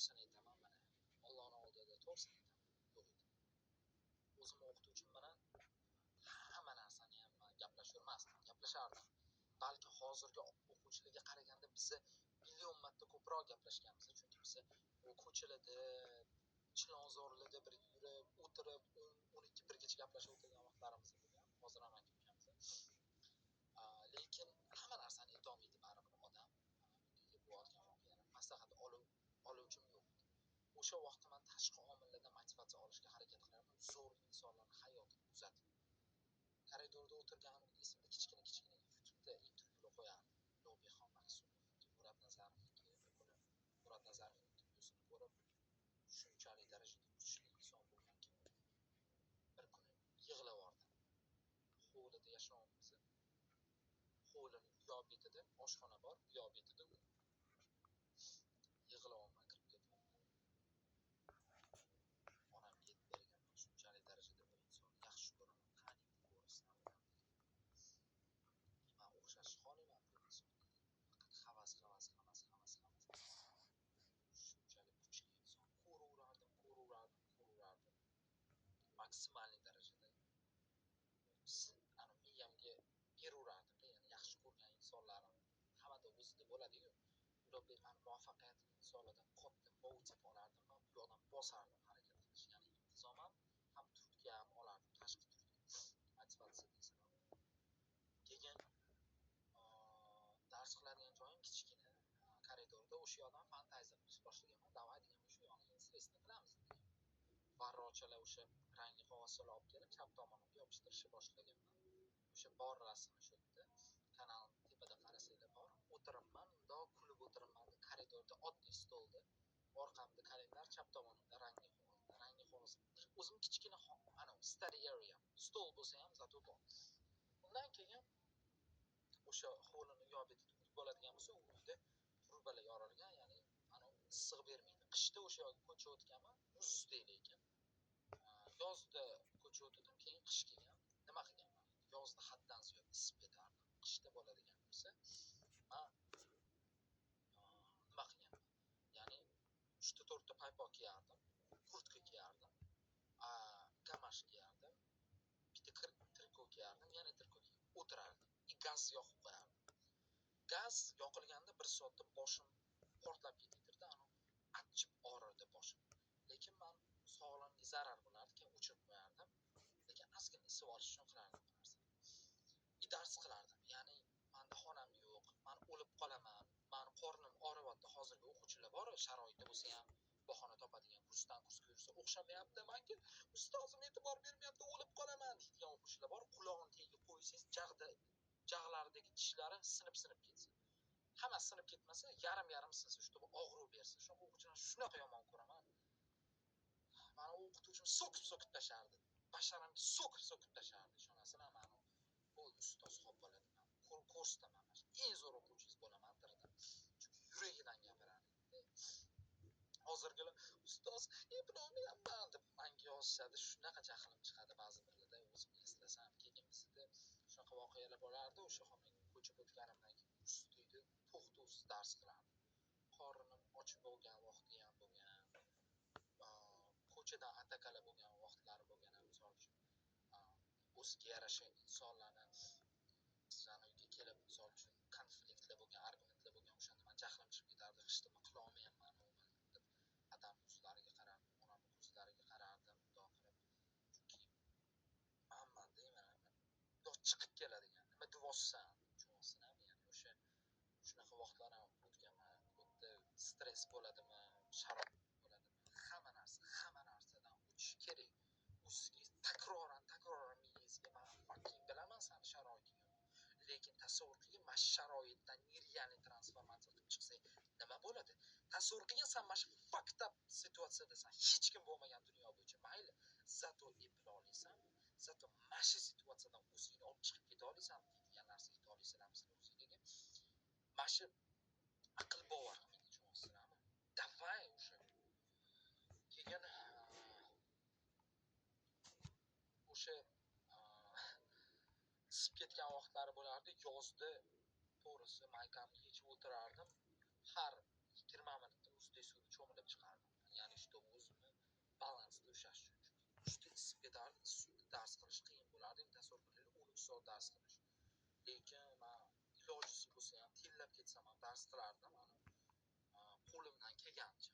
To'g'risini aytaman, mana Allohning oldida to'g'risini aytaman, yo'q edi. O'zim o'qituvchim bilan hamma narsani ham gaplashavermasdim, gaplashardim. Balki hozirgi o'quvchilarga qaraganda biza million marta ko'proq gaplashganmiz, chunki biza ko'chalarda, Chilonzorlarda birga yurib, o'tirib, 10-12 birgacha gaplashib o'tirgan vaqtlarimiz bo'lgan. Hozir ham aka ukamiz. Lekin hamma narsani aytolmaydi baribir odam. Bo'layotgan voqealar maslahat oluvchim yo'q edi. O'sha vaqtda men tashqi omillardan motivatsiya olishga harakat qilardim, zo'r insonlarning hayotini kuzatib. Koridorda o'tirganimda esimda kichkina YouTube'da intervyular qo'yardim. Ulug'bekxon Maqsudov, Murad Nazarovniki, bir kuni Murad Nazarov intervyusini ko'rib, shunchalik darajada kuchli inson bo'lganki, bir kuni yig'lab yubordim. Hovlida yashayapmiz. Hovlining u yoq betida oshxona bor, bu yoq betida uy. Yig'layapman, kirib ketyapman. Onamga aytib berganman, shunchalik darajada bu insonni yaxshi ko'raman, taniyman, ko'rsam man o'xshashni xohlayman bu insonga. Faqat havas. Shunchalik kuchli inson. Ko'raverardim. Maksimalniy darajada ana miyamga beraverardim, ya'ni yaxshi ko'rgan insonlarim hammada o'zida bo'ladi-yu. Ular muvaffaqiyatli insonlardan katta motiv olardim va u yoqdan bosardim harakat qilish, ya'ni intizom ham turtki ham olardim, tashqi turtki, motivatsiya deysan. Keyin dars qiladigan joyim kichkina koridorda, o'sha yoqdan fantaziya qilish boshlaganman. Davay degan, o'sha yoqni stresni qilamiz degan. Varrochalar o'sha rangli qog'ozchalar olib kelib chap tomonimga yopishtirishni boshlaganman. O'sha bor rasmi shu yerda, kanal tepada qarasanglar bor. O'tiribman, mundoq kulib o'tiribman koridorda, oddiy stolda. Orqamda kalendar, chap tomonimda rangli qog'oz. Rangli qog'oz. O'zim kichkina ana study area, stol bo'lsa ham zato bor. Undan keyin o'sha hovlini u yoq betida uy bo'ladigan bo'lsa, u uyda trubalar yorilgan, ya'ni ana issiq bermaydi. Qishda o'sha yoqga ko'cha o'tganman, muzdek lekin. Yozda ko'cha o'tdim, keyin qish kelgan. Nima qilganman? Yozda haddan ziyod isib ketardim. Qishda bo'ladigan bo'lsa, men nima qilganman? Ya'ni 3-4 ta paypoq kiyardim, kurtka kiyardim, gamash kiyardim, bitta triko kiyardim, yana triko kiyib o'tirardim. Gaz yoqib qo'yardim. Gaz yoqilganda 1 soatda boshim portlab ketardi, ana achchib og'rirdi boshim. Lekin men sog'lig'imga zarar bo'lardi, keyin o'chirib qo'yardim. Lekin ozgina isib olish uchun qilardim bu narsani. Dars qilardim. Ya'ni menda xonam yo'q, men o'lib qolaman, meni qornim og'riyapti. Hozirgi o'quvchilar bor, sharoitda bo'lsa ham bahona topadigan, kursdan kursga yursa o'xshamayapti, menga ustozim e'tibor bermayapti, o'lib qolaman deydigan o'quvchilar bor. Qulog'ini tagiga qo'ysangiz, jag'laridagi tishlari sinib ketsin. Hammasi sinib ketmasa, yarim-yarim sinsa, shu og'riq bersa. Shunaqa o'quvchilarni shunaqa yomon ko'raman. Mani o'qituvchim so'kib tashardi. Basharamga so'kib tashardi. Ishonasizmi, mani bo'ldi, ustoz xo'p bo'ladi. Men kursdaman, eng zo'r o'quvchingiz bo'laman derdi. Chunki yuragidan gapirardi. Hozirgilar ustoz eplolmayapman deb menga yozishadi, shunaqa jahlim chiqadi ba'zi birlarda, o'zim eslasam. Keyin bizda shunaqa voqealar bo'lardi. O'sha xonaga ko'chib o'tganimdan keyin ustida to'xtovsiz dars qilardim. Qornim och bo'lgan vaqti ham bo'lgan, ko'chadan atakalar bo'lgan vaqtlari bo'lgan. Misol uchun o'ziga yarasha insonlarni bizani uyga kelib, misol uchun konfliktlar bo'lgan, argumentlar bo'lgan, o'shanda men jahlim chiqib ketardi, hech nima qila olmayapman deb atam yuzlariga qarardim, onamning ko'zlariga qarardim, mundoq qilib. Chunki manman deyman, yo chiqib keladigan, nima deyapsan, tushunasizmi? Ya'ni o'sha shunaqa vaqtlar ham o'tganman. U yerda stress bo'ladimi, sharoit bo'ladimi, hamma narsa, hamma narsadan o'tish kerak. O'zingizga takroran miyangizga man fucking bilaman sani sharoiting yo'q. Lekin tasavvur qilgin, mana shu sharoitdan нереальный transformatsiya qilib chiqsang nima bo'ladi? Tasavvur qilgin, san mana shu fucked up situatsiyadasan, hech kim bo'lmagan dunyo bo'yicha, mayli, zato epla olasan, zato mana shu situatsiyadan o'zingni olib chiqib keta olasan deydigan narsaga yeta olasizlarmi sizlar o'zingizga? Mana shu aql bovar qilmaydi, tushunyapsizlarmi? Davay o'sha. Keyin o'sha isib ketgan vaqtlari bo'lardi. Yozda to'g'risi maykamni yechib o'tirardim. Har 20 minutda muzdek suvda cho'milib chiqardim. ketardi, issiqda dars qilish qiyin bo'lardi. Endi tasavvur qiling, 12 soat dars qilish. Lekin men ilojisi bo'lsa ham terlab ketsam ham dars qilardim, qo'limdan kelgancha.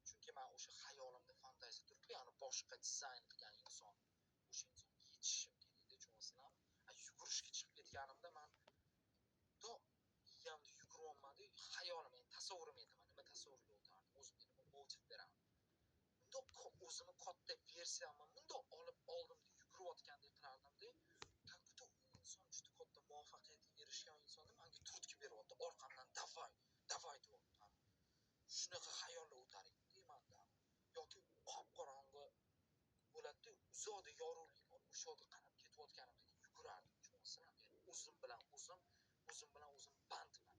Chunki men o'sha xayolimda fantaziya turibdi, ya'ni boshqa dizayn qilgan inson, o'sha insonga yetishishim kerak edi, tushunasizlarmi? Yugurishga chiqib ketganimda men do miyamda yuguryapman-da, xayolim, yani tasavvurim edi, nima tasavvurga o'tardim, o'zimga nima motiv berardim. Bundoq o'zimni katta versiyamni bundoq olib oldimda yugurayotgandek qilardimda, как будто u inson juda katta muvaffaqiyatga erishgan insonni menga turtki beryapti, orqamdan davay, davay deyapti. Shunaqa xayollar o'tar edi menda. Yoki qop-qorong'i bo'ladi-da, uzoqda yorug'lik bor, o'sha yoqqa qarab ketayotganimda yugurardim, tushunasizlarmi? Ya'ni o'zim bilan o'zim, o'zim bilan o'zim bandman.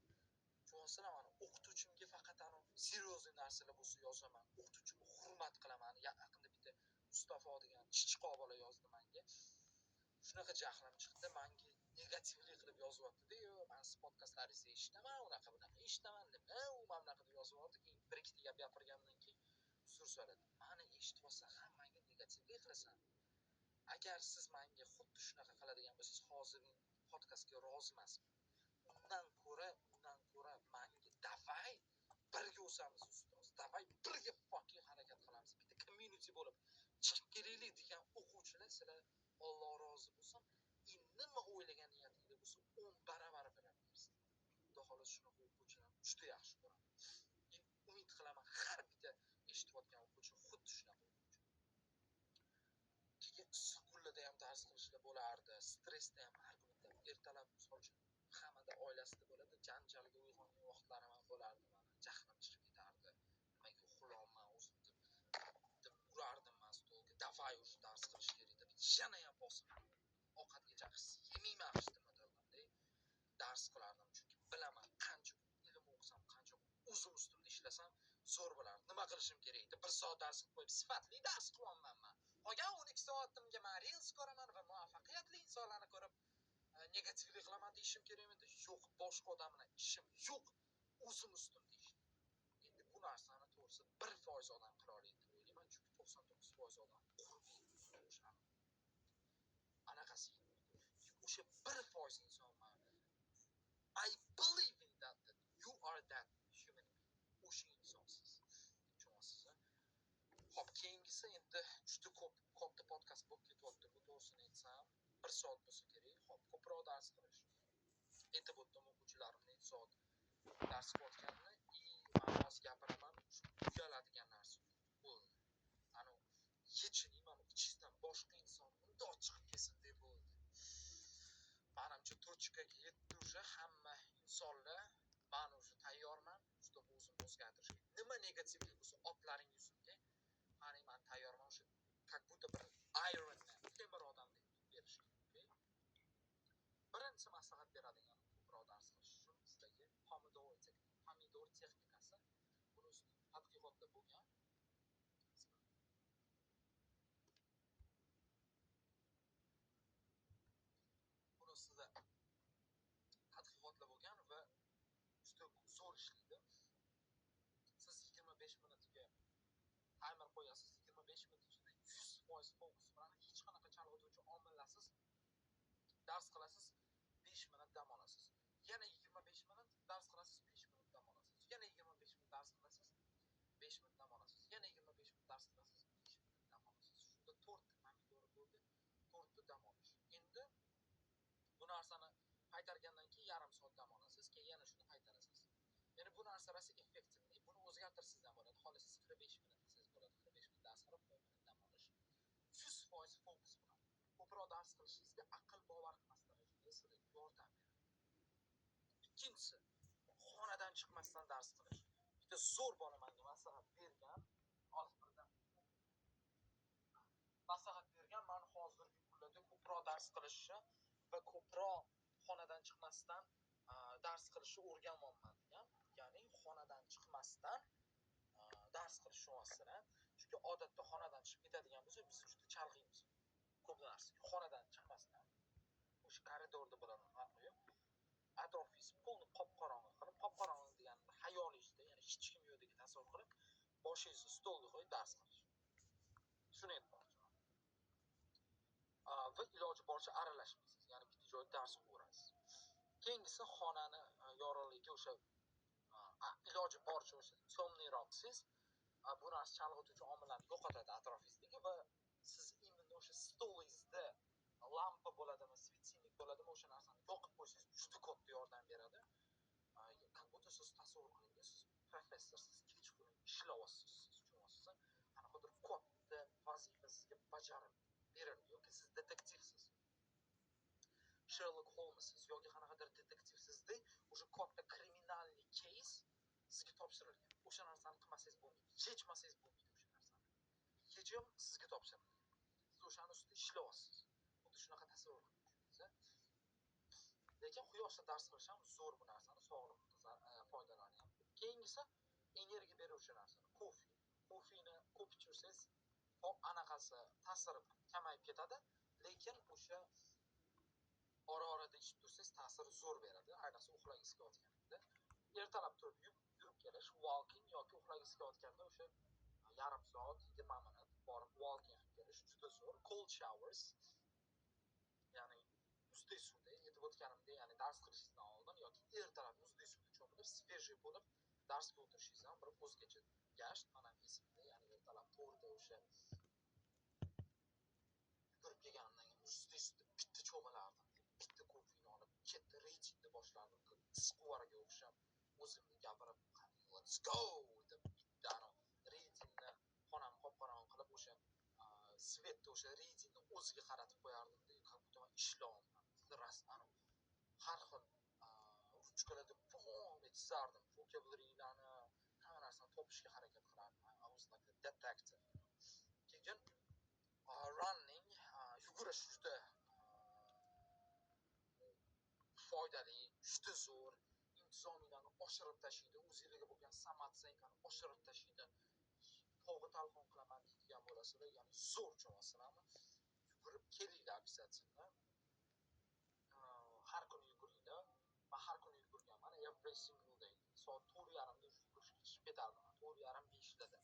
Tushunasizlarmi? Mana o'qituvchimga faqat ana серьезный narsalar bo'lsa yozaman, o'qituvchimni hurmat qilaman. Yaqinda bitta Mustafo degan chichqoq bola yozdi menga. Shunaqa jahlim chiqdi, menga negativlik qilib yozyapti-da, "Men siz podkastlaringizni eshitaman, unaqa bunaqa eshitaman, nima u mana bunaqa" deb yozyapti. Keyin bir ikkita gap gapirgandan keyin uzr so'radi. Meni eshitib olsa ham menga negativlik qilasan. Agar siz menga xuddi shunaqa qiladigan bo'lsangiz, hozirgi podkastga rozi emasman. Undan ko'ra menga davay birga o'samiz ustoz, davay birga fucking harakat qilamiz, bitta community bo'lib chiqib kelaylik degan o'quvchilar, sizlar Alloh rozi bo'lsin, nima o'ylagan niyatingda bo'lsa 10 baravar beradi bersin. Xudo xohlasa shunaqa o'quvchilarni juda yaxshi ko'raman. Umid qilaman har bitta eshitayotgan o'quvchi xuddi shunaqa o'quvchi. Keyin issiq kunlarda ham dars qilishlar bo'lardi, stressda ham har kuni ertalab misol uchun hammada oilasida bo'ladi, janjalga uyg'ongan vaqtlarim ham bo'lardi, mana jahlim chiqib ketardi. Nimaga uxlayapman o'zim deb urardim man stolga, davay уже dars qilish kerak deb yana ham bosib ovqatgacha yemayman hech nima derdim-da, dars qilardim, chunki bilaman qancha ilm o'qisam, qancha o'zim ustimda ishlasam zo'r bo'lardi. Nima qilishim kerak edi? 1 soat dars qilib qo'yib sifatli dars qilyapman man. Qolgan 12 soatimga man reels ko'raman va muvaffaqiyatli insonlarni ko'rib negativlik qilaman deyishim kerakmidi? Yo'q, boshqa odam bilan ishim yo'q, o'zim ustimda ishlayman. Endi bu narsani to'g'risi 1% odam qila oladi deb o'ylayman, chunki 99% odam qurbi o'shani anaqasi yetmaydi. O'sha 1% insonman. I believe in that you are that human being. O'sha insonsiz. Tushunasizmi? Xo'p, keyingisi endi juda ko'p katta podkast bo'lib ketyapti. Bu to'g'risini aytsam, 1 soat bo'lsa kerak. Xo'p, ko'proq dars qilish. Aytib o'tdim o'quvchilarim necha soat dars qilayotganini, man hozir gapiraman, uyaladigan narsa bo'ldi. Ana yechining, mana ichingizdan boshqa inson bundoq chiqib kelsin deb bo'ldi. Manimcha tochkaga yetdi уже hamma insonlar. Men уже tayyorman, чтобы o'zimni o'zgartirishga. Nima negativlik bo'lsa otlaring yuzimga, qani men tayyorman o'sha как будто bir Iron Man, temir odamdek berishga. Okay? Birinchi maslahat beradigan ko'proq dars qilish uchun sizlarga pomidor texnikasi. Buni ustida tadqiqotlar bo'lgan. Buni ustida tadqiqotlar bo'lgan va juda zo'r ishlaydi. Siz 25 minutga taymer qo'yasiz, 25 minut ichida 100% fokus bilan hech qanaqa chalg'ituvchi omillarsiz dars qilasiz, 5 minut dam olasiz. Yana 25 minut dars qilasiz, 5 minut dam olasiz. Yana 25 minut dars qilasiz, 5 minut dam olasiz. Yana 25 minut dars qilasiz, 5 minut dam olasiz. Shunda 4 ta pomidor bo'ldi, 4 ta dam olish. Endi bu narsani qaytargandan keyin yarim soat dam olasiz, keyin yana shuni qaytarasiz. Ya'ni bu narsa rosa effektivli. Buni o'zgartirsangiz ham bo'ladi. Xohlasangiz 45 minut qilsangiz bo'ladi. 45 minut dars qilib, 10 minut dam olish. 100% fokus bilan ko'proq dars qilishingizga aql bovar qilmas darajada sizlarga yordam beradi. Ikkinchisi, xonadan chiqmasdan dars qilish. Bitta zo'r bola menga maslahat bergan, hozir birdan maslahat bergan, men hozirgi kunlarda ko'proq dars qilishni va ko'proq xonadan chiqmasdan dars qilishni o'rganmoqman degan. Ya'ni xonadan chiqmasdan dars qilish vositasi. Chunki odatda xonadan chiqib ketadigan bo'lsa, biz juda chalg'iymiz ko'p narsaga. Xonadan chiqmasdan o'sha koridorda bo'ladi, farqi yo'q. Atrofingiz polni qop-qorong'i qilib, qop-qorong'i deganimda xayolingizda, ya'ni hech kim yo'qdek tasavvur qilib, boshingizni stolga qo'yib dars qilish. Shuni aytmoqchiman. Va iloji boricha aralashmaysiz, ya'ni bitta joyda dars o'qiverasiz. Keyingisi xonani yorug'ligi o'sha iloji boricha o'sha темный roq qilsangiz, bu narsa chalg'ituvchi omillarni yo'qotadi atrofingizdagi va siz именно o'sha stolingizda lampa bo'ladimi, светильник bo'ladimi, o'sha narsani yoqib qo'ysangiz, juda katta yordam beradi. Как будто siz tasavvur qiling, siz professorsiz, kechqurun ishlayapsiz, siz tushunyapsiz, qanaqadir katta vazifa sizga bajarib berildi yoki siz detektivsiz, Sherlok Holmessiz yoki qanaqadir detektivsizda, o'sha katta криминальный кейс sizga topshirilgan, o'sha narsani qilmasangiz bo'lmaydi, yechmasangiz bo'lmaydi. O'sha narsani yechim sizga topshirilgan, siz o'shani ustida ishlayapsiz. Xuddi shunaqa tasavvur qiling, tushundingiz? Lekin quyoshda dars qilish ham zo'r, bu narsani sog'liqqa foydalari ham. Keyingisi energiya beruvchi narsani, kofe. Kofeni ko'p ichirsangiz, anaqasi, ta'siri kamayib ketadi, lekin o'sha ora orada ichib tursangiz, ta'siri zo'r beradi, ayniqsa uxlagingiz kelayotganida. Ertalab turib yurib kelish, walking, yoki uxlagingiz kelayotganda o'sha yarim soat, 20 minut borib walking qilib kelish juda zo'r. Cold showers, ya'ni muzdek suvda, aytib o'tganimdek, ya'ni dars qilishingizdan oldin yoki ertalab muzdek suvda cho'milib, свежий bo'lib darsga o'tirishingiz ham bir o'zgacha gasht. Mana esimda, ya'ni ertalab 4da o'sha yugurib kelganimdan keyin muzdek suvda bitta cho'milardim, bitta kofeni olib, katta reading ni boshlardim, isquvarga o'xshab o'zimga gapirib, "Let's go" deb, bitta reading ni xonamni qop qorong'i qilib, o'sha свет ni o'sha reading ni o'ziga qaratib qo'yardimda, как будто man ishlayapman rost. Har xil ruchkalarda полный chizardim, vocabularylarni, hamma narsani topishga harakat qilardim. I was like a detective. Keyin running, yugurish juda foydali, juda zo'r, intizomiylarni oshirib tashlaydi, o'zinglarga bo'lgan самооценка ni oshirib tashlaydi. Tog'i talqon qilaman deydigan bo'lasizlar, ya'ni zo'r, tushunyapsizlarmi? Yugurib kelinglar обязательно, har kuni yuguringlar. Man har kuni yugurganman, every single day. Soat 4:30da yugurishga chiqib ketardim, 4:30, 5larda.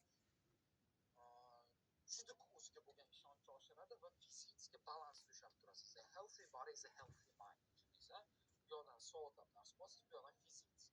Juda o'ziga bo'lgan ishonchni oshiradi va физический balans ushlab turasiz. A healthy body is a healthy mind, tushundingiz? Bu yoqdan soatlab dars qilasiz, bu yoqdan физический